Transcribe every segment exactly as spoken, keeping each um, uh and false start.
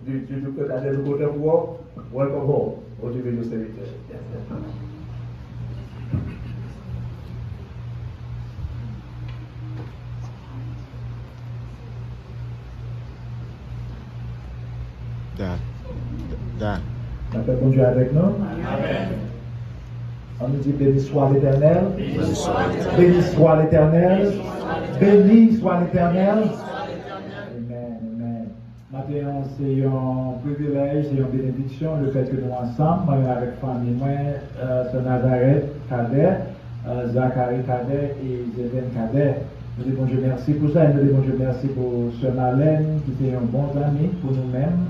Du, du, du côté de l'autre côté, wow. Welcome home. Bondye beni w, sèvitè. Da. Da. Lapè Bondye avèk nou. Amen. Ann di, béni soit l'Éternel. Béni soit l'Éternel. Béni soit l'Éternel. Amen, amen. Maten an, se yon privilèj, se yon benediksyon, le fèt ke nou ansanm, mwen menm avèk fanmi mwen, euh, Sè Nazareth Cadet, euh, Zacharie Cadet e Zéven Cadet. Nou di Bondye mèsi pou sa, e nou di Bondye mèsi pou Sè Marlène, ki se yon bon zanmi pou nou menm,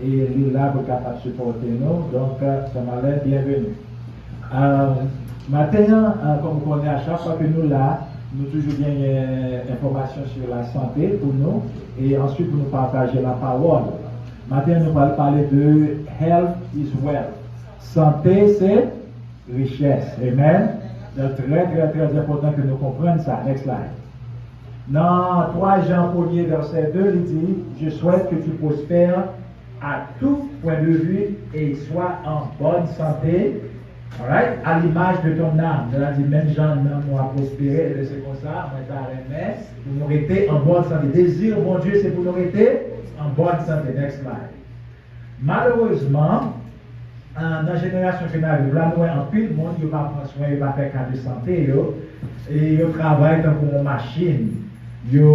e li la pou l kapab sipòte nou. Donk, euh, Sè Marlène, byenveni. Euh, maten an, euh, kòm ou konnen, a chak fwa ke nou la, nou toujou genyen enfòmasyon sou lasante pou nou, e answit pou nou pataje lapawòl. Maten an, nou pral pale de health is wealth. Sante se richès. Amen. Donk, trè, trè, trè enpòtan ke nou konprann sa. Next slide. Nan twa Jan premye vèsè de, li di, je souhaite que tu prospères à tout point de vue et sois en bonne santé. Alright? À l'image de ton âme. Sètadi, menm jan nanm nou a pwospere, ebyen, se konsa, mwen ta renmen pou nou rete an bòn sante. Dezi Bondye, se pou nou rete an bòn sante. Next slide. Malerezman, eh, nan jenerasyon ke n ap viv la, nou wè anpil moun, yo pa pran swen, yo pa fè ka de sante yo, e yo travay tankou yon machin. Yo,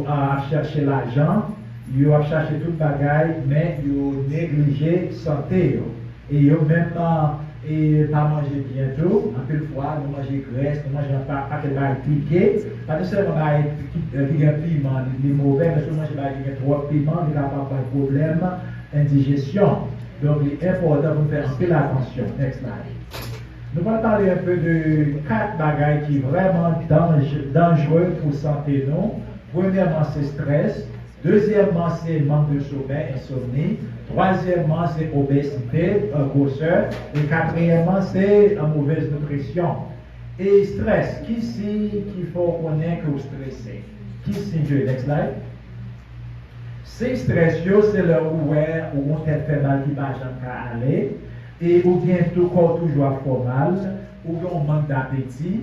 ah, ap chache lajan, yo ap chache tout bagay, men yo neglije sante yo. E yo menm, ah, e pa manje byen tou. Anpil fwa, nou manje grès, nou manje yon pa-, pakèt bagay pike. Pa nesesèman bagay ki, ki gen piman, li, li move, men si w manje bagay ki gen twòp piman, li kapab bay pwoblèm endijesyon. Donk, li enpòtan pou n fè anpil atansyon. Next slide. Nou pral pale enpe de kat bagay ki vrèman danj-, danjere pou sante nou. Premyèman, se strès. Dezyèmman, se mank de somèy, ensomni. Twazyèmman, se obezite, euh, gwosè. E katriyèmman, se, euh, movèz nitrisyon. E strès, ki siy ki fè w konnen ke w strese? Ki siy yo ye? Next slide. Siy strès yo, se lè ou wè ou gon tèt fè mal ki pa janm ka ale, e ou gen tou kò w toujou ap fè w mal, ou gen yon mank dapeti,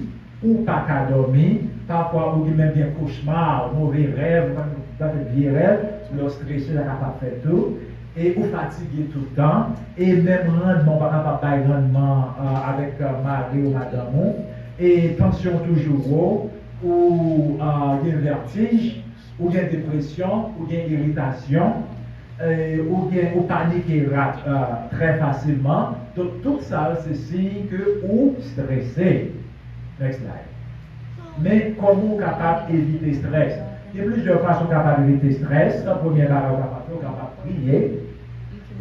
ou pa ka dòmi, pafwa ou gen menm gen kochma, move rèv, ou pa tande vye rèv, lè w strese, sa kapab fèt tou, e ou fatige tout tan, e menm rannman, ou pa kapab bay rannman, euh, avèk, euh, mari ou madanm ou, e tansyon toujou wo, ou, euh, gen vètij, ou gen depresyon, ou gen iritasyon, eh, ou gen, ou panike rap-, eh, trè fasilman. Donk, tout sa yo se siy ke ou strese. Next slide. Men, kòman ou kapab evite strès? Gen plizyè fason ou kapab evite strès. Premye bagay ou kapab fè, ou kapab priye.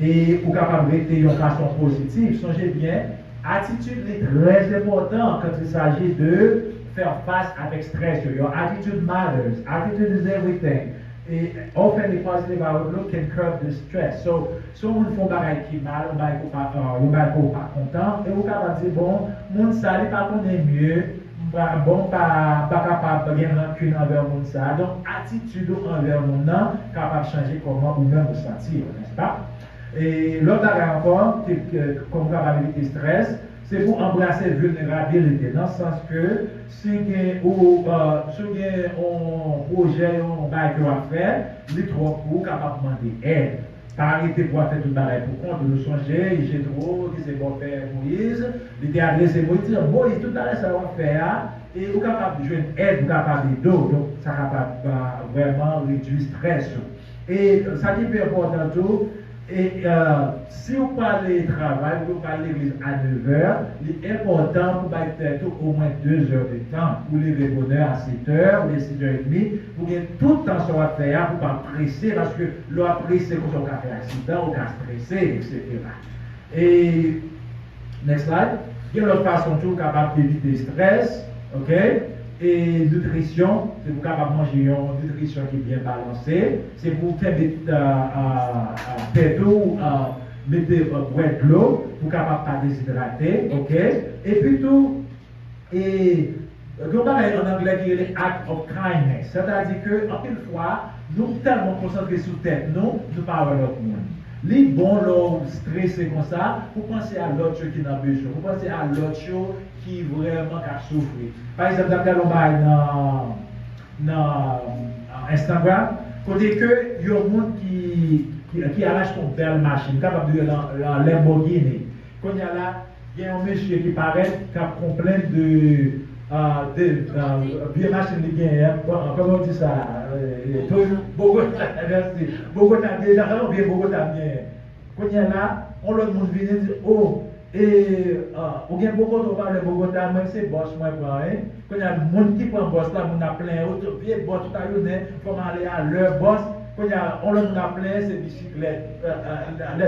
E ou kapab rete yon fason pozitif. Sonje byen, atitid li trè enpòtan quand il s'agit de faire face avec stress yo. Your attitude matters. Attitude is everything. E often a positive outlook can curb the stress. So, si yon moun fè yon bagay ki mal, yon bagay ke w pa, euh, yon bagay ke w pa kontan, e ou kapab di, bon, moun sa, li pa konnen mye, m pa, bon, m pa, m pa kapab gen rankin anvè moun sa. Donk, atitid ou anvè moun nan kapab chanje kòman ou menm ou santi w, nèspa? E lòt bagay ankò, ke, ke, kòman w kapab evite strès, se pou w anbrase vilnerabilite, nan sans ke si gen ou, euh, si w gen yon pwojè, yon bagay ke w ap fè, li twòp pou ou kapab mande èd. Pa rete pou w ap fè tout bagay pou kont ou. Nou sonje Jetwo, ki se bòpè Moyiz, li te adrese Moyiz, di, Moyiz, tout bagay sa w ap fè a, e ou kapab jwenn èd, ou kapab ede w. Donk, sa kapab, euh, vrèman redui strès ou. E sa ki pi enpòtan tou, e, euh, si w prale travay, ou prale legliz a nevè, li enpòtan pou bay tèt ou omwen de zè de tan. Ou leve bonè a sèt è oubyen sèt è edmi, pou gen tout tan sa w ap fè a, pou w pa prese, paske lè w ap prese konsa, ou ka fè aksidan, ou ka strese, etsetera. E, next slide. Gen lòt fason tou ou kapab evite strès, ok? E nitrisyon, se pou w kapab manje yon nitrisyon ki byen balanse, se pou w kenbe, euh, euh, euh, tèt ou, euh, mete, euh, bwè dlo, pou w kapab pa dezidrate, ok? Epi tou, E gen yon bagay ann anglè ki rele act of kindness. Sètadi ke, anpil fwa, nou tèlman konsantre sou tèt nou, nou pa wè lòt moun. Li bon lè w strese konsa, pou panse a lòt yo ki nan bezwen, pou panse a lòt yo ki vrèman k ap soufri. Pa egzanp, m t ap gade yon bagay nan, nan, nan Instagram, kote ke yon moun ki, ki, ki al achte yon bèl machin, kapab di yon Lam-, yon Lamborghini. Kounye a la, gen yon mesye ki parèt, k ap konplenn de, ah, de, ah, vye machin li genyen an, kòman yo di sa, eh, eh, Bogota, mèsi. Bogota, deja, yon vye Bogota m genyen. Kounye a la, yon lòt moun vini di, "O, e, ah, ou gen bon kote w pale Bogota, mwen se bòs mwen pran, wi." Kounye a, moun ki pran bòs la, moun ap plenyen, "O, vye bòs, ou ta jounen, fò m ale alè, bòs." Kounye a, yon lòt moun ap plenyen, se bisiklèt. Eh, eh, lè,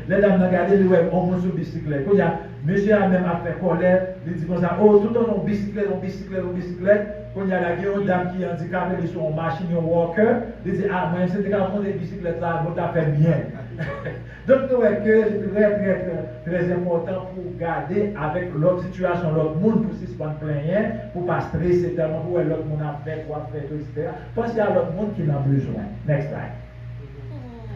lè dam nan gade, li wè yon moun sou bisiklèt. Kounye a, mesye a menm ap fè kòlè, li di konsa, "O, tout yon bisiklèt, yon bisiklèt, yon bisiklèt." Kounye a la, gen yon dam ki andikape, li sou yon machin, yon walker. Li di, "A, mwen, si m te ka monte bisiklèt la, mwen ta fè byen." Donk, nou wè ke li trè, trè, trè, trè enpòtan pou gade avèk lòt sitiyasyon lòt moun, pou sispann plenyen, pou pa strese tèlman, pou wè lòt moun ap fè, pou ap fè tou, etsetera. Panse a lòt moun ki nan bezwen. Next slide.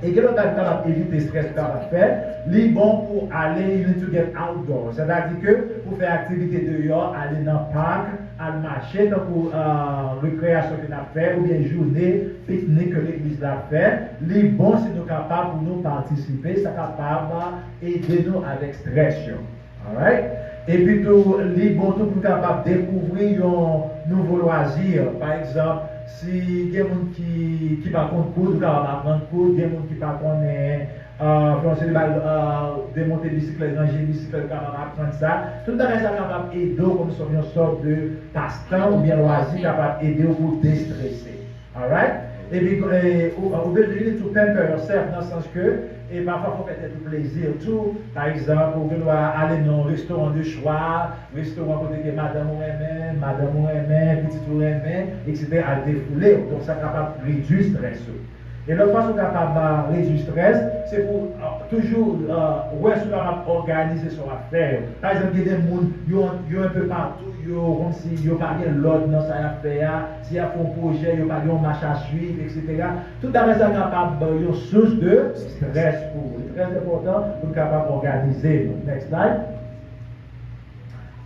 E gen lòt bagay nou kapab evite strès nou kapab fè, li bon pou ale, you need to get outdoors. Sètadi ke pou fè aktivite deyò, ale nan pak, al mache, tankou, ah, rekreyasyon ke n ap fè, oubyen jounen, piknik ke legliz la ap fè, li bon si nou kapab pou nou patisipe, sa kapab ede nou avèk strès yo. Alright? Epi tou, li bon tou pou nou kapab dekouvri yon nouvo lwazi. Pa egzanp, si gen moun ki, ki pa konn koud, ou kapab aprann koud, gen moun ki pa konnen, ah, fè yon seri bagay, ah, demonte bisiklèt, ranje bisiklèt, ou kapab aprann sa. Tout bagay sa kapab ede w kòm sò-, yon sòt de pastan oubyen lwazi kapab ede w pou destrese. Alright? Epi, eh, ou, ou bezwen, you need to pamper yourself nan sans ke, e pafwa fò w fè tèt ou plezi tou. Pa egzanp, ou gen dwa ale nan yon restoran de chwa, restoran kote ke madanm ou renmen, madanm ou renmen, pitit ou renmen, etsetera, al defoule w. Donk, sa kapab redui strès ou. E lòt fason w kapab, ah, redui strès, se pou, ah, toujou, ah, wè si w kapab òganize sa w ap fè yo. Pa egzanp, gen de moun, yo, yo enpe patou, yo, kòmsi yo pa gen lòd nan sa y ap fè a, si y ap fè yon pwojè, yo pa gen yon mach a swiv, etsetera. Tout bagay sa kapab, euh, yon sous de strès pou ou. Li trè enpòtan pou n kapab òganize nou. Next slide.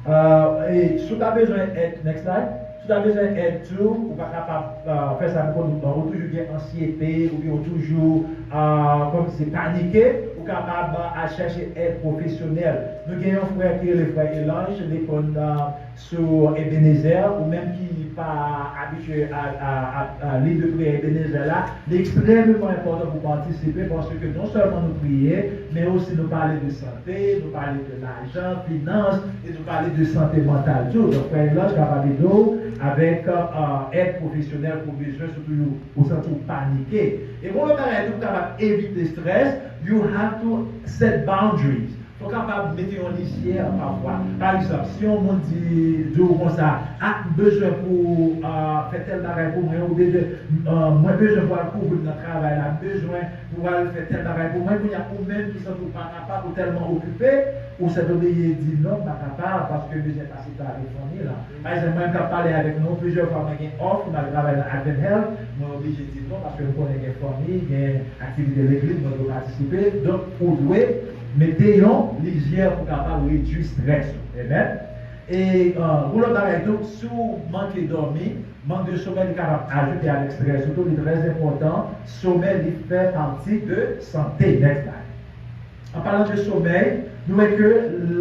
Euh, e si w ta bezwen èd, next slide. Si w ta bezwen èd tou, ou pa kapab, euh, fè sa pou kont ou, ou toujou gen ansyete, oubyen ou toujou, euh, kòmsi panike, ou kapab, euh, al chèche èd pwofesyonèl. Nou gen yon frè ki rele frè Elange, li konn, euh, sou Ebenezer, ou menm ki pa abitye a, a, a, a liv de priyè Ebenezer la, li ekstrèmeman enpòtan pou patisipe, paske non sèlman nou priye, men osi nou pale de sante, nou pale de lajan, finans, e nou pale de sante mantal tou. Donk, frè Elange kapab ede w avèk, euh, èd pwofesyonèl ke w bezwen, sitou ou, ou santi w panike. E yon lòt bagay tou, pou kapab evite strès, you have to set boundaries. Fò w kapab mete yon lizyè pafwa. Pa egzanp, si yon moun di, di w konsa, "A, m bezwen pou, ah, fè tèl bagay pou mwen, ou bezwen, ah, mwen bezwen pou al kouvri m nan travay la, m bezwen pou al fè tèl bagay pou mwen," kounye a, ou menm ki santi w pa kapab, ou tèlman okipe, ou sètobliye di, "Non, m pa kapab, paske m bezwen pase tan avèk fanmi la." Pa egzanp, mwen menm k ap pale avèk nou, plizyè fwa mwen gen off, mwen al travay nan Advent Health, mwen oblije di non, paske m konnen gen fanmi, gen aktivite legliz, mwen dwe patisipe. Donk, ou dwe mete yon lizyè pou kapab redui strès ou. Amen. E, euh, yon lòt bagay tou, si w manke dòmi, mank de somèy li kapab ajoute avèk strès ou tou, li trè enpòtan. Somèy li fè pati de sante. Next slide. An palan de somèy, nou wè ke,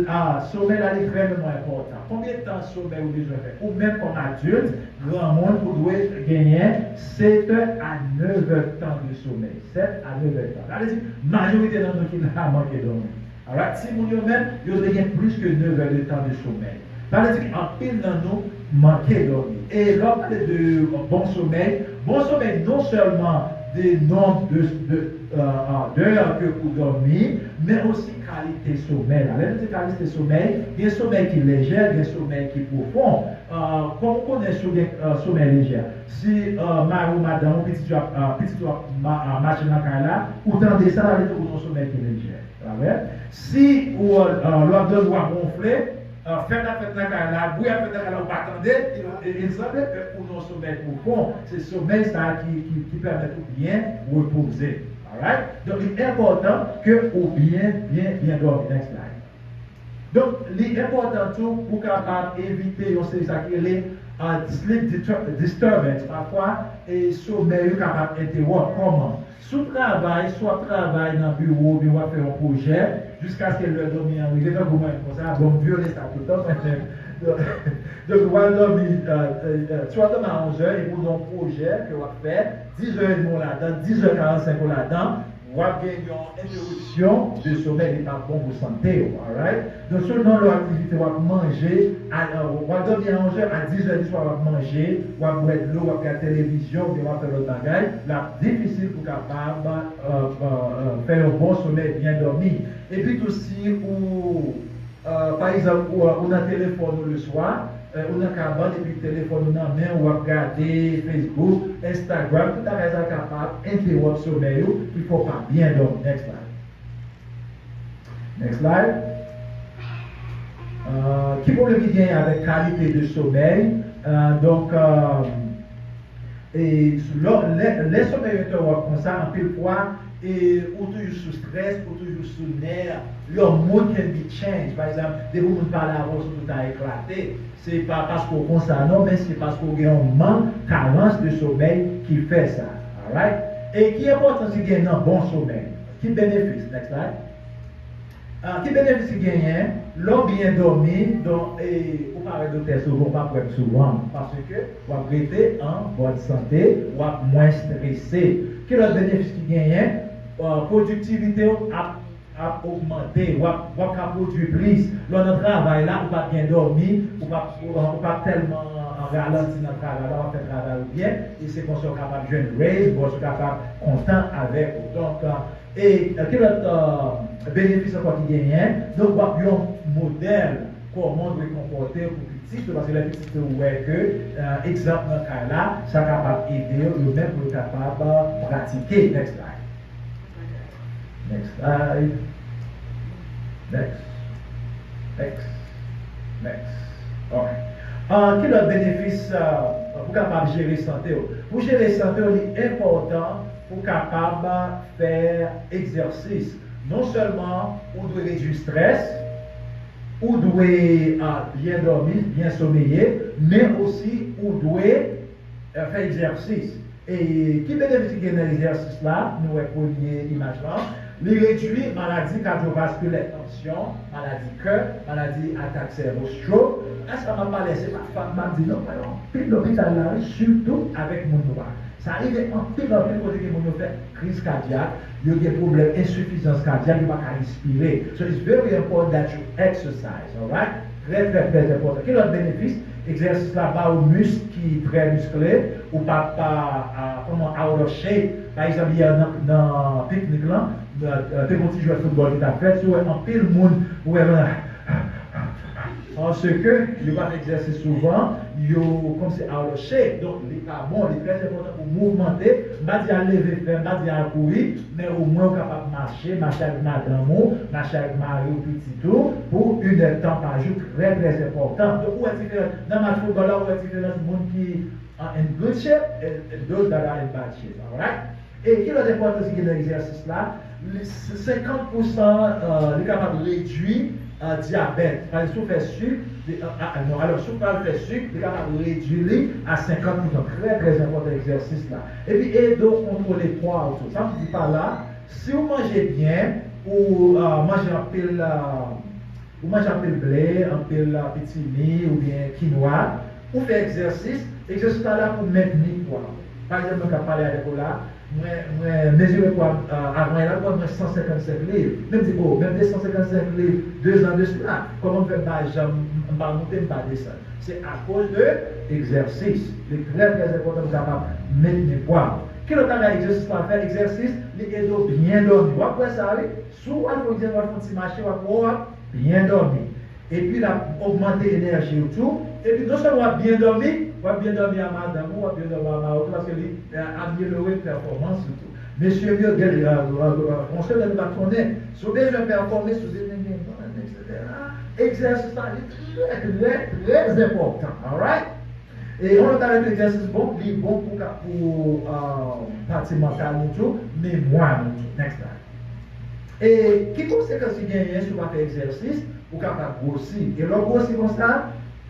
ah, somèy la li trè enpòtan. Konbyen tan somèy ou bezwen fè? Ou menm kòm adilt, granmoun, ou dwe genyen sèt è a nèf è tan de somèy. Sèt a nèf è tan. Sa vle di, majorite nan nou ki la manke dòmi. Alright, timoun yo menm, yo dwe gen plis ke nèf è de tan de somèy. Sa vle di ke anpil nan nou manke dòmi. E lè w pale de bon somèy, bon somèy non sèlman de nonb de, de, euh, euh, dè ke ou dòmi, men osi kalite somèy la. Lè nou di kalite somèy, gen somèy ki lejè, gen somèy ki pwofon. Euh, kòman w konnen si w gen, euh, somèy lejè? Si, euh, mari w, madanm ou, pitit ou ap, euh, pitit ou ap ma-, euh, mache nan kay la, ou tande sa, sa vle di ou nan somèy ki lejè. Amen. Si ou, euh, lè w ap dòmi, w ap wonfle, euh, fèt ap fèt nan kay la, bri ap fèt nan kay la, ou pa tande, e, e, e sanble ke ou nan somèy pwofon. Se somèy sa a ki, ki, ki pèmèt ou byen repoze. Alright? Donk, li enpòtan ke ou byen, byen, byen dòmi. Next slide. Donk, li enpòtan tou pou kapab evite yon seri sa ki rele uh, sleep disturbance. Pafwa, e somèy ou kapab entewòp. Kòman? Si w travay, si w ap travay nan biwo oubyen w ap fè yon pwojè, jiskaske lè dòmi an rive, tankou mwen menm konsa, bon, m vyole sa toutan mwen menm. Donk, w al dòmi, si w al dòmi a onzè epi w gen yon pwojè ke w ap fè, dizè edmi w ladan, dizè karannsenk w ladan, w ap gen yon entewipsyon de somèy, li pa bon pou sante w, alright? Donk, selon lè w aktivite, w ap manje, w al dòmi a onzè, a dizè di swa w ap manje, w ap bwè dlo, w ap gade televizyon, oubyen w ap fè lòt bagay, l ap difisil pou kapab fè yon bon somèy, byen dòmi. Epi tou, si ou pa egzanp, ou, ou nan telefòn ou leswa, ou nan kabann epi telefòn ou nan men ou, w ap gade Facebook, Instagram, tout bagay sa kapab entewòp somèy ou, ki fè w pa byen dòmi. Next slide. Next slide. Ki pwoblèm ki genyen avèk kalite de somèy? Donk, e lè, lè somèy entewòp konsa, anpil fwa, e ou toujou sou strès, ou toujou sou nè, your mood can be changed. Pa egzanp, depi moun pale avè w, sou tout a eklate. Se pa paske w konsa non, men se paske w gen yon mank, karans de somèy ki fè sa. Alright? E ki enpòtans ki gen nan bon somèy? Ki benefis? Next slide. Ki benefis ki genyen lè w byen dòmi? Donk, ou pa wè doktè souvan, ou pa wè m souvan, paske w ap rete an bòn sante, w ap mwens strese. Ki lòt benefis ki genyen? Pwodiktivite w ap ap ogmante, w ap, w ap ka pwodui plis. Lè w nan travay la, ou p ap byen dòmi, ou p ap, ou p ap tèlman ralanti nan travay la, w ap fè travay ou byen, e se konsa w kapab jwenn raise, bòs ou kapab kontan avèk ou. Donk, e ki lòt benefis ankò ki genyen? Donk, w ap yon modèl kòman w dwe konpòte w pou pitit ou, paske lè pitit ou wè ke egzanp nan kay la, sa kapab ede yo, yo menm pou yo kapab pratike. Next slide. Next slide. Next. Next. Next. Alright. Ki lòt benefis pou kapab jere sante w? Pou jere sante w, li enpòtan pou kapab fè egzèsis. Non sèlman ou dwe redui strès, ou dwe byen dòmi, byen someye, men osi ou dwe fè egzèsis. E ki benefis ki gen nan egzèsis la? Nou wè premye imaj lan. Li redui maladi kadyovaskilè, tansyon, maladi kè, maladi atak sèvo, stroke. Èske m ap pale, se pa fanm m ap di non, mwen wè anpil lopital la, wi, sitou avèk moun nwa. Sa rive anpil, anpil kote ke moun yo fè kriz kadyak, yo gen pwoblèm ensifizans kadyak, yo pa ka respire. So it's very important that you exercise, alright? Trè, trè, trè enpòtan. Ki lòt benefis? Egzèsis la ba ou misk ki trè miskle, ou p ap, kòman, out of shape. Pa egzanp, yè nan, nan piknik lan, te gen yon ti jwèt foutbòl ki t ap fèt, si w wè anpil moun, ou wè, paske yo pa fè egzèsis souvan, yo kòmsi out of shape. Donk, li pa bon, li trè enpòtan pou mouvmante. M pa di al leve fè, m pa di al kouri, men omwen ou kapab mache, mache avèk madanm ou, mache avèk mari ou, pitit ou, pou inèdtan pa jou, trè, trè enpòtan. Donk, ou wè diferans, nan match foutbòl la, ou wè diferans moun ki in good shape and those that are in bad shape, alright? E ki lòt enpòtans ki gen nan egzèsis la? Senkant pousan, li kapab redui dyabèt. Pa egzanp, si w fè sik, non, alò, si w pral fè sik, li kapab redui li a senkant pousan. Trè, trè enpòtan egzèsis la. Epi ede w kontwole pwa w tou. Sa m di pa la, si w manje byen, ou manje anpil, ou manje anpil ble, anpil pitimi oubyen kinwa, ou fè egzèsis, egzèsis la la pou mentni pwa w. Pa egzanp, mwen k ap pale avèk ou la, mwen, mwen mezire pwa m, avan yè la, mwen, mwen san senkannsenk liv. Men m di, o, menm de san senkannsenk liv, de zan de sila, kòman m fè m pa janm, m pa monte, m pa desann? Se akoz de egzèsis. Li trè, trè enpòtan pou w kapab mentni pwa w. Ki lòt bagay egzèsis la fè? Egzèsis, li ede w byen dòmi. W ap wè sa, wi. Si w al fè egzèsis, w al fè yon ti mache, w ap wè w ap byen dòmi. Epi l ap ogmante enèji w tou. Epi non sèlman w ap byen dòmi, w ap byen dòmi a madanm ou, w ap byen dòmi a mari w tou, paske li amelyore pèfòmans ou tou. Mesye yo gen, yon sèl lè nou pa konnen. Si w bezwen pèfòme, si w bezwen gen vann, etsetera, egzèsis la li trè, trè, trè enpòtan. Alright? E yon lòt bagay tou, egzèsis bon, li bon pou ka, pou, euh, pati mantal nou tou, memwa nou tou. Next slide. E ki konsekans ki genyen si w pa fè egzèsis? Ou kapab gwosi. E lè w gwosi konsa,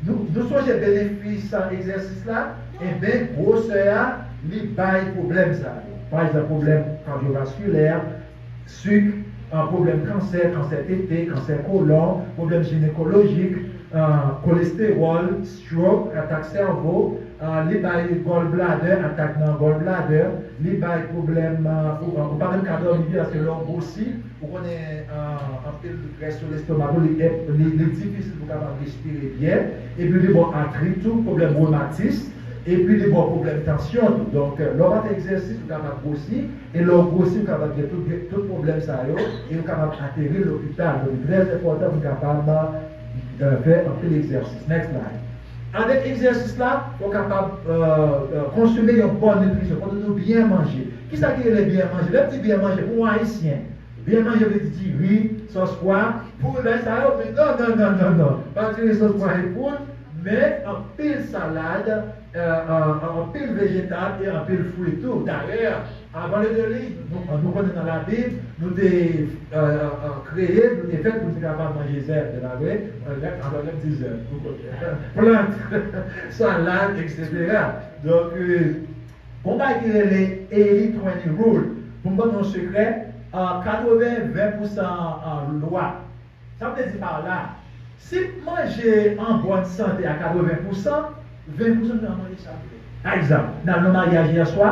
nou, nou sonje benefis egzèsis la, enben, gwosè a, li bay pwoblèm sa yo. Pa egzanp, pwoblèm kadyovaskilè, sik, euh, pwoblèm kansè, kansè tete, kansè kolon, pwoblèm jinekolojik, euh, kolestewòl, stroke, atak sèvo, euh, li bay gallbladder, atak nan gallbladder, li bay pwoblèm, euh, ou, ou pa menm ka dòmi byen, paske lè w gwosi, ou konnen, euh, anpil grès sou lestomak ou, li, li, li difisil pou w kapab respire byen, epi li ba w atrit tou, pwoblèm rematis, epi li ba w pwoblèm tansyon tou. Donk, lè w pa fè egzèsis, ou kapab gwosi, e lè w gwosi, ou kapab gen tout, tout pwoblèm sa yo, e ou kapab ateri lopital. Donk, li trè enpòtan pou n kapab, euh, fè anpil egzèsis. Next slide. Avèk egzèsis la, ou kapab, euh, euh, konsome yon bòn nitrisyon, kote nou byen manje. Kisa ki rele byen manje? Lè m di byen manje, pou yon Ayisyen, byen manje vle di diri, sòs pwa, poul, bagay sa yo, men non, non, non, non, non. Pa diri, sòs pwa e poul, men anpil salad, euh, euh, anpil vejetal e anpil fwi tou. Dayè, avan le deli, nou, nou konnen nan Labib, nou te, euh, euh, kreye, nou te fèt pou nou te kapab manje zèb, se pa vre? Alò, lè m di zèb, nou konnen. Plant, salad, et cetera. Donk, euh, gon bagay ki rele eighty twenty rule. Pou m ban nou yon sekrè, euh, katreven ven pousan, euh, lwa. Sa vle di pa la, si m manje an bòn sante a katreven pousan, ven pousan m nan manje sa m vle. Pa egzanp, n al nan maryaj yè swa,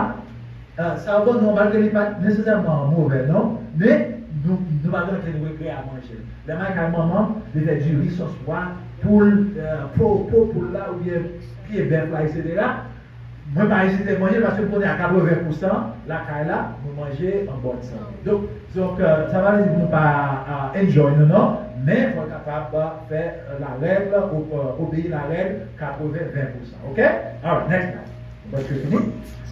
euh, sa yo ban nou an, malgre li pa t nesesèman move, non, men nou, nou pa t antre, nou regrè a manje l. Lè m al kay manman m, li fè diri, sòs pwa, poul, euh, po, po poul la, oubyen pye bèf la, et cetera. Mwen pa ezite manje l paske m konnen a katreven pousan lakay la, nou manje an bòn sante. Donk, donk, euh, sa pa vle di pou nou pa, euh, enjoy nou, non, men fò l kapab, euh, fè, euh, larèg, o-, euh, obeyi larèg katreven ven pousan. Oke? Alright, next slide. Nou prèske fini.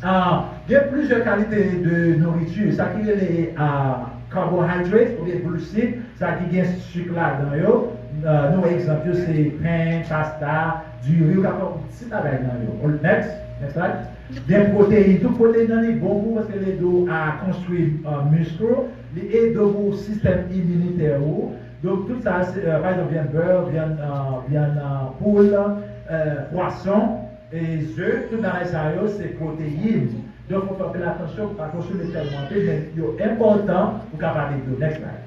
Euh, gen plizyè kalite de nouriti, sa ki rele, euh, carbohydrates oubyen glucide, sa ki gen sik ladan yo. Euh, nou wè egzanp yo se pen, pasta, diri, ou ka fè yon ti bagay nan yo. Next, next slide. Gen pwoteyin tou, pwoteyin nan li bon pou paske li ede w a konstwi, euh, misk ou, li ede w pou sistèm iminitè ou. Donk tout sa, se, euh, pa egzanp, vyann bè, vyann, euh, vyann, euh, poul, euh, pwason, e ze, tout bagay sa yo se pwoteyin. Donk fò w fè anpil atansyon pou pa konsome tèlman anpil, men yo enpòtan pou kapab ede w. Next slide.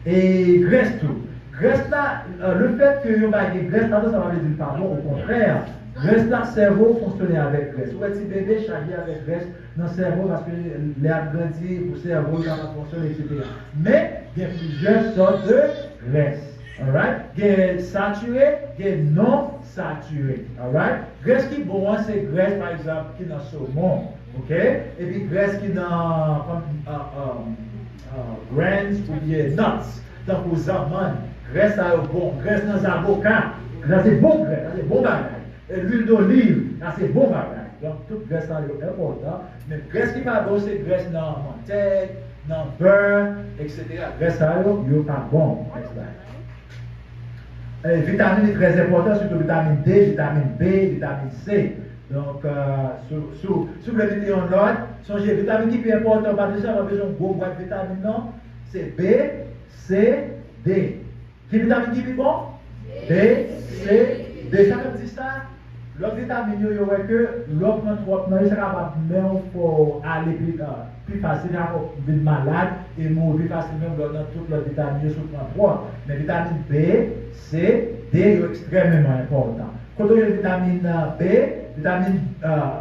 E grès tou. Grès la, euh, le fait que yon bagay gen grès ladan, sa pa vle di l pa bon, okontrè, grès la, sèvo fonksyone avèk grès. Ou wè ti bebe chaje avèk grès nan sèvo paske lè ap grandi, pou sèvo l kapab fonksyone, et cetera. Men, gen plizyè sòt de grès. Alright? Gen satire, gen non satire. Alright? Grès ki bon an, se grès, pa egzanp, ki nan somon. Oke? Epi grès ki nan, kòm, uh, um, uh, grains oubyen nuts, tankou zanmann. Grès sa yo bon. Grès nan zaboka. Sa se bon grès, sa se bon bagay. E lwil doliv, sa se bon bagay. Donk, tout grès sa yo enpòtan. Men grès ki pa bon, se grès nan mantèg, nan bè, et cetera. Grès sa yo, yo pa bon. Next slide. E vitamin li trè enpòtan, sitou vitamin D, vitamin B, vitamin C. Donk, euh, si, si, si w vle mete yon nòt, sonje vitamin ki pi enpòtan, pa nesesèman bezwen yon gwo bwat vitamin, non. Se B, C, D. Ki vitamin ki pi bon? B, C, D. Sa vle di sa? Lòt vitamin yo, yo wè ke lè w pran twòp nan yo, sa kapab menm fè w ale pi, euh, pi fasil, sa fè w vin malad e mouri pi fasil menm lè w nan tout lòt vitamin yo si w pran twòp. Men vitamin B, C, D yo ekstrèmeman enpòtan. Kote w jwenn vitamin, euh, B? Vitamin, euh,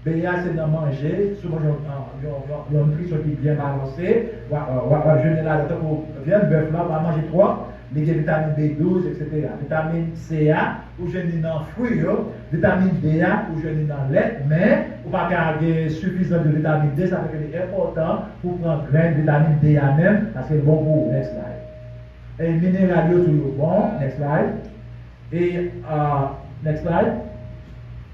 B a se nan manje, si w manje yon, yon, yon, yon nitrisyon ki byen balanse, w a, w a, w a jwenn li ladan tankou vyann bèf la, w pa manje twòp, li gen vitamin B douz, et cetera. Vitamin C a, ou jwenn li nan fwi yo, vitamin D a, ou jwenn li nan lèt, men ou pa ka gen sifizan de vitamin D, sa fè ke li enpòtan pou pran grenn vitamin D a menm, paske l bon pou ou. Next slide. E mineral yo tou yo bon. Next slide. E, euh, next slide.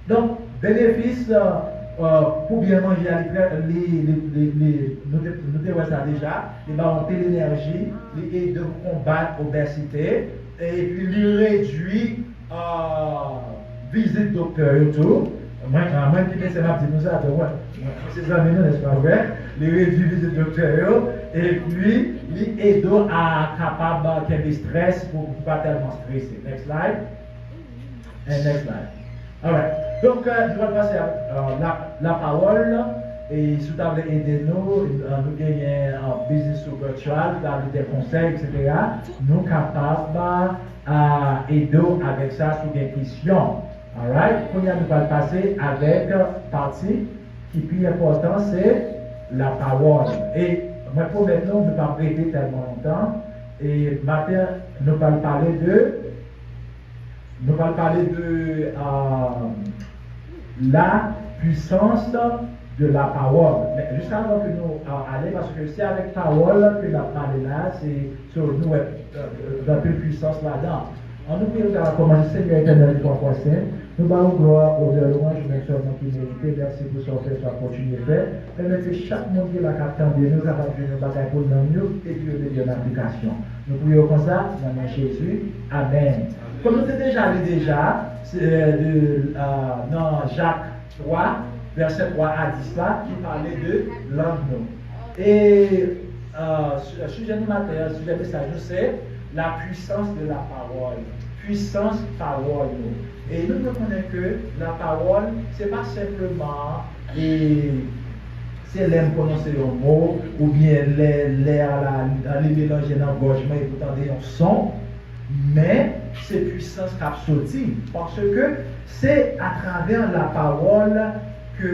Donk, benefis, euh, euh, pou byen manje a, li trè, li, li, li, li, nou te, nou te wè sa deja, li ba w anpil enèji, li ede w konbat obèsite, epi li redui, euh, vizit doktè yo tou. Mwen, ah, mwen ki medsen, m ap di nou sa, donk, mwen, mwen, mwen se zanmi nou, nèspa, vre? Li redui vizit doktè yo, epi li ede w a kapab, ah, kenbe strès pou, pou pa tèlman strese. Next slide. And next slide. Alright. Donk, euh, nou pral pase a, euh, la, lapawòl, e si w ta vle ede nou, euh, nou genyen, euh, biznis sou virtual, ta vle de konsèy, et cetera. Nou kapab, euh, ede w avèk sa si w gen kesyon. Alright? Kounye a nou pral pase avèk pati ki pi enpòtan, se lapawòl. E mwen pwomèt nou, nou p ap rete tèlman lontan. E maten, nou pral pale de, nou pral pale de, euh, la puissance de la parole. Men jiskavan ke nou, euh, ale, paske se avèk pawòl ke n ap pale la, se, so, nou wè, euh, gen anpil pwisans ladan. Ann nou priye, nou ka kòmanse. Senyè etènèl, nou ankò sen, nou ba ou glwa, onè, lwanj, ou menm sèlman ki merite. Mèsi pou sa w fè, sa w ap kontinye fè. Pèmèt ke chak moun ki la k ap tande nou kapab jwenn yon bagay pou nanm yo epi yo mete yo an aplikasyon. Nou priye w konsa, nan non Jezi. Amèn. Kòm nou te deja li deja, se, euh, de, euh, nan Jak twa, vèsè twa a dis la, ki pale de lang nou. E, euh, su-, sijè nou maten an, sijè mesaj nou, se la puissance de la parole. Pwisans pawòl nou. E nou dwe konnen ke lapawòl, se pa senpleman, e, se lè m pwononse yon mo, oubyen lè, lè a la, li melanje nan gòj mwen epi w tande yon son, men se pwisans k ap soti, paske se atravè lapawòl ke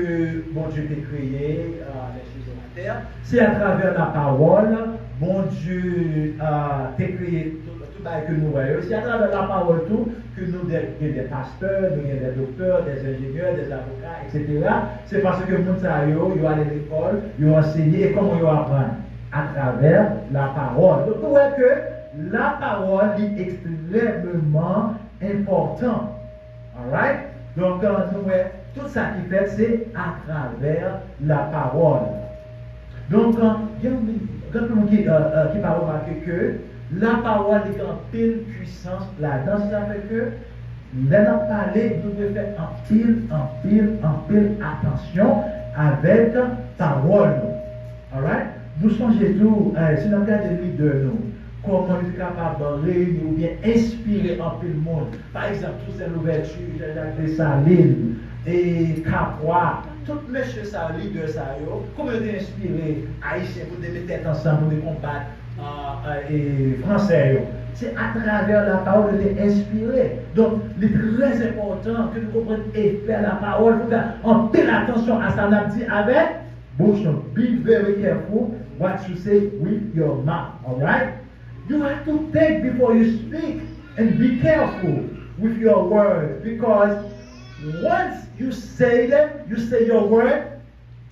Bondye te kreye, euh, les cieux et la terre. Se atravè lapawòl Bondye, euh, te kreye tout, tout bagay ke nou wè yo. Se atravè lapawòl tou ke nou de-, gen de pastè, nou gen de doktè, de enjenyè, de avoka, et cetera. Se paske moun sa yo, yo ale lekòl, yo ansenye, e kòman yo aprann? Atravè lapawòl. Donk, nou wè ke lapawòl, li ekstrèmeman enpòtan. Alright? Donk, euh, nou wè, tout sa ki fèt, se atravè lapawòl. Donk, euh, gen, gen anpil moun ki, euh, euh, ki pa remake ke lapawòl, li gen anpil pwisans ladan. Se sa fè ke lè n ap pale, nou dwe fè anpil, anpil, anpil atansyon avèk pawòl nou. Alright? Nou sonje tou, eh, si n ap gade lidè nou, kòman yo te kapab reyini oubyen enspire anpil moun. Pa egzanp, Toussaint Louverture, Jean-Jacques Dessalines, e Capois, tout mesye sa yo, lidè sa yo, kòman yo te enspire Ayisyen pou te met tèt ansanm, pou te konbat, ah, ah, e, Fransè yo? Se atravè lapawòl yo te enspire. Donk, li trè enpòtan ke nou konprann efè lapawòl. Fò fè anpil atansyon a sa n ap di avèk bouch nou. Be very careful what you say with your mouth, alright? You have to think before you speak and be careful with your words, because once you say them, you say your word,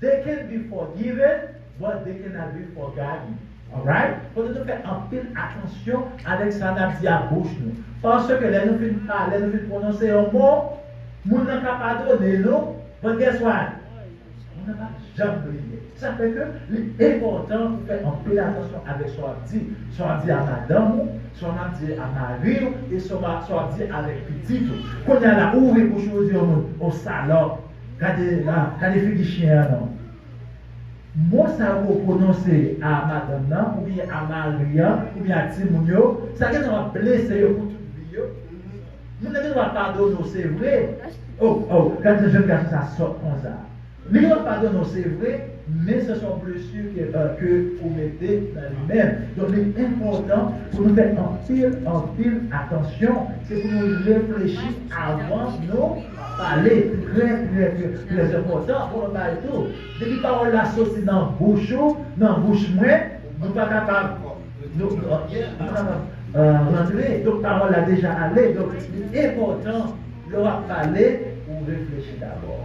they can be forgiven, but they cannot be forgotten. Alright? Fò nou fè anpil atansyon avèk sa n ap di ak bouch nou. Paske lè nou fin pale, lè nou fin pwononse yon mo, moun nan ka padone nou, but guess what? Moun nan p ap janm bliye. Sa fè ke li enpòtan pou fè anpil atansyon avèk sa w ap di. Sa w ap di a madanm ou, sa w ap di a mari w, e sa w ap, sa w ap di avèk pitit ou. Kounye a la, ou ouvri bouch ou, ou di yon moun, "O salòp, gade la, gade figi chen an non." Mo sa yo ou pwononse a madanm nan, oubyen a mari an, oubyen a timoun yo, sa gen dwa blese yo pou tout vi yo. Moun nan gen dwa padone w, se vre. Oh, oh, gade jan jèn gason sa sòt konsa. Li gen dwa padone w, se vre, men se yon blesi ke, euh, ke ou mete nan li menm. Donk, li enpòtan pou nou fè anpil, anpil atansyon. Se pou nou reflechi avan nou pale. Trè, trè, trè, trè enpòtan pou nou pale tou. Depi pawòl la soti nan bouch ou, nan bouch mwen, nou pa kapab, nou, nou, nou pa kapab, euh, rantre. Donk, pawòl la deja ale. Donk, li enpòtan lè w ap pale, ou reflechi dabò.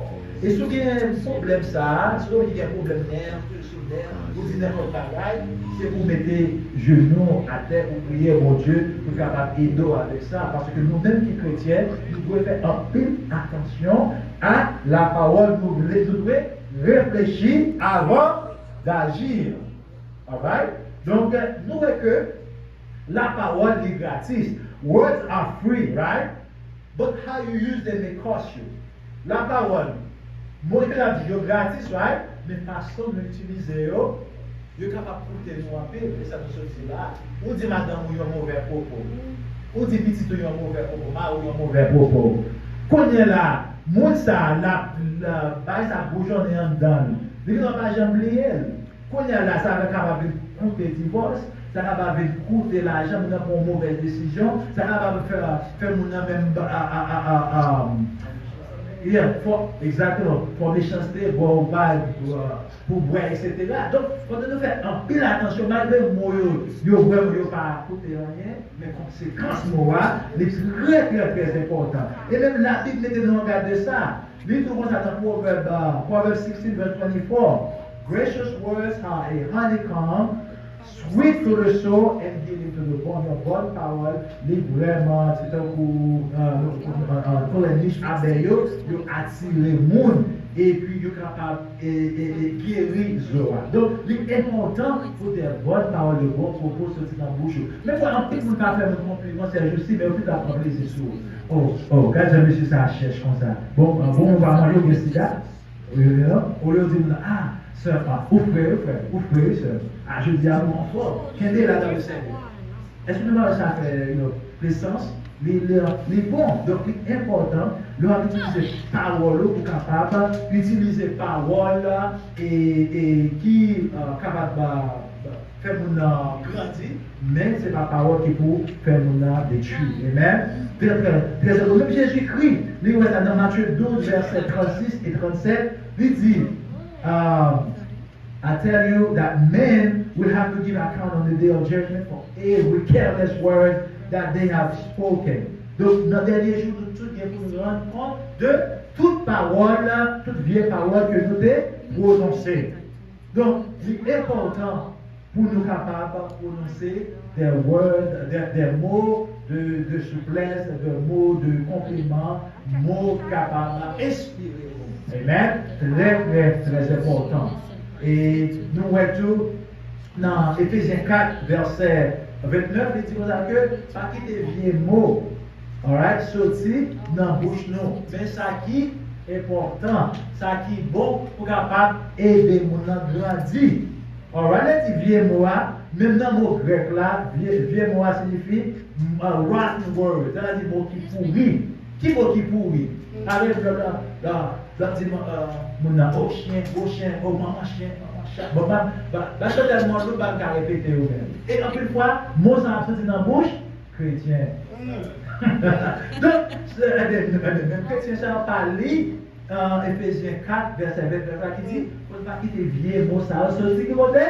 E si w gen pwoblèm sa a, si w gen pwoblèm nèv, sou nèv, ou di nenpòt bagay, se pou mete jenou w atè, ou priye Bondye pou l kapab ede w avèk sa. Paske nou menm ki kretyen, nou dwe fè anpil atansyon a lapawòl nou vle, nou dwe reflechi avan d'agir. Alright? Donk, nou wè ke lapawòl li gratis. Words are free, right? But how you use them may cost you. Lapawòl, mo ke n ap di yo gratis, right? Men fason nou itilize yo, yo kapab koute nou anpil. E sa nou sot di la. Ou di madanm ou yon movè pwopo. Ou di pitit ou yon movè pwopo. Mari ou yon movè pwopo. Kounye la, moun sa la, la bay sa boujonnen anndan l. Li gentan pa janm bliye l. Kounye a la, sa kapab vin koute divòs, sa kapab vin koute lajan, moun nan pran yon movèz desizyon, sa kapab fè, fè moun nan menm, a, a, a, a, a, yeah, fò, egzakteman, fò mechanste, bò ou pa, pou bwè, etsetera. Donk, fòk nou fè anpil atansyon, malgre mo yo, yo vrèman, yo pa koute anyen, men konsekans mo a, li trè, trè, trè enpòtan. E menm Labib mete nou an gad de sa. Li di konsa nan Pwovèb, uh, Proverbs sixteen verse twenty-four. Gracious words are a honeycomb, sweet to the soul and healing to the bone. Yon bòn pawòl, li vrèman, se tankou, uh, uh, uh, uh, konn nich abèy yo, yo atire moun, epi yo kapab, e, e, e, geri zo a. Donk, li enpòtan pou de bòn pawòl, de bon pwopo soti nan bouch ou. Men mwen, anpil moun pa fè mwen konpliman sèjousi, men yo pito ap pran plezi sou ou. Oh, oh, gad jan mesye sa a chèch konsa. Bon, bon, ou pa manje, ou gen sida? Wi, wi, non? Olye ou di moun nan, ah, sè, ah, ou fre, ou fre, ou fre, wi, sè. Ah, jodi a, nou anfòm. Kenbe la dans le Seigneur. Èske nou pa wè sa fè, you know, fè sans? Li, li, li bon. Donk, li enpòtan, lè w ap itilize pawòl ou, ou kapab itilize pawòl e, e ki, uh, kapab, uh, fè moun nan grandi, men se pa pawòl ki pou fè moun nan detwi. Amen. Trè, trè, trè enpòtan. Menm Jezikri, li wè sa nan Matye douz, vèsè trannsis e trannsèt, li di, um, I tell you that men will have to give account on the day of judgment for every careless word that they have spoken. Donk, nan dènye jou, nou tout gen pou nou rann kont de tout pawòl, tout vye pawòl ke nou te pwononse. Donk, li enpòtan pou nou kapab pwononse des words, des, des mots de, de souplesse, des mots de compliment, mo ki kapab enspire nou. Amen. Trè, trè, trè enpòtan. E nou wè tou nan Efezyen kat, vèsè vennèf, li di konsa ke pa kite vye mo, alright, soti nan bouch nou. Men sa ki enpòtan, sa ki bon pou kapab ede moun nan grandi. Alright, lè di vye mo a, menm nan mo grèk la, vye, vye mo a siyifi, uh, rotten word, sa vle di mo ki pouri. Ki mo ki pouri? Pa gen lòt la, la, lòt di, uh, moun nan, oh, chyen, gwo chyen, oh, manman chyen, manman chat. Bon, ba, ba, ba, chantè mwen, tout bagay ka repete yo menm. E anpil fwa, mo sa ap soti nan bouch kretyen. Donk, se, e, e, e, menm kretyen sa pa li, uh, Efezyen kat, vèsè vennèf la ki di, pou n pa kite vye mo sa yo soti ki kote?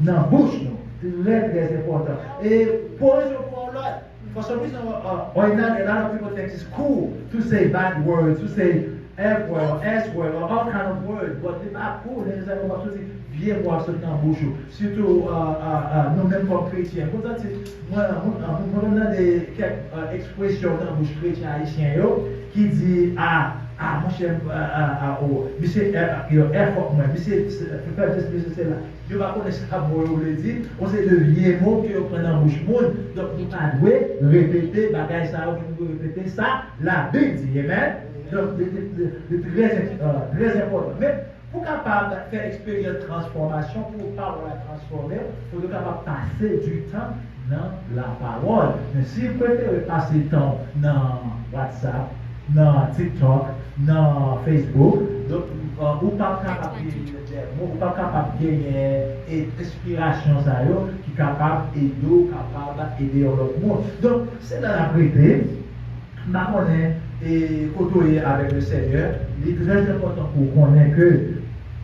Nan bouch nou. Trè, trè enpòtan. E pou yon jou pou yon lòt. For some reason, uh, uh, or in a, a lot of people think it's cool to say bad words, to say F word, or S word, or all kind of words. But li pa cool, nesesèman w ap soti vye mo ap soti nan bouch ou. Sitou, uh, uh, uh, nou menm kòm kretyen. Konn santi, mwen, mwen, mwen, mwen konn tande kèk, uh, ekspresyon nan bouch kretyen ayisyen yo ki di, ah, ah, monchè, ah, ah, ah, oh, misye, eh, yo, eh, fòk mwen, misye, se, fè, fè, misye, se la. Yo pa konnen sa mo yo vle di, yon seri de vye mo ke yo pran nan bouch moun. Donk, nou pa dwe repete bagay sa yo, nou dwe repete sa Labib di. Amen? Donk, li, li, li, li trè, euh, trè enpòtan. Men, pou kapab fè eksperyans transfòmasyon, pou pawòl la transfòme w, fò nou kapab pase di tan nan lapawòl. Men si w prefere pase tan nan WhatsApp, nan TikTok, nan Facebook, donk, euh, ou p ap kapab genyen lide, ou p ap kapab genyen, e, enspirasyon sa yo ki kapab ede w, kapab ede yon lòt moun. Donk, se la n ap rete. M pa konnen, e, kote w ye avèk le Senyè, li trè enpòtan pou w konnen ke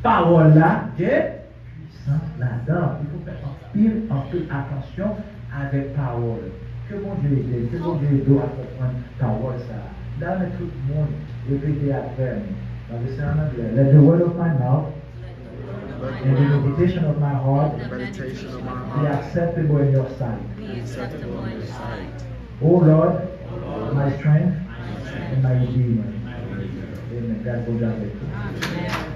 pawòl la gen pwisans ladan. Il faut fè anpil, anpil atansyon avèk pawòl. Ke Bondye ede n, ke Bondye ede w a konprann pawòl sa a. Dayè, tout moun repete apre m. Nan vèsè an anglè, let the word of my mouth and the meditation of my heart be acceptable in your sight. O Lord, my strength and my redeemer. Amen. God Bondye avèk nou.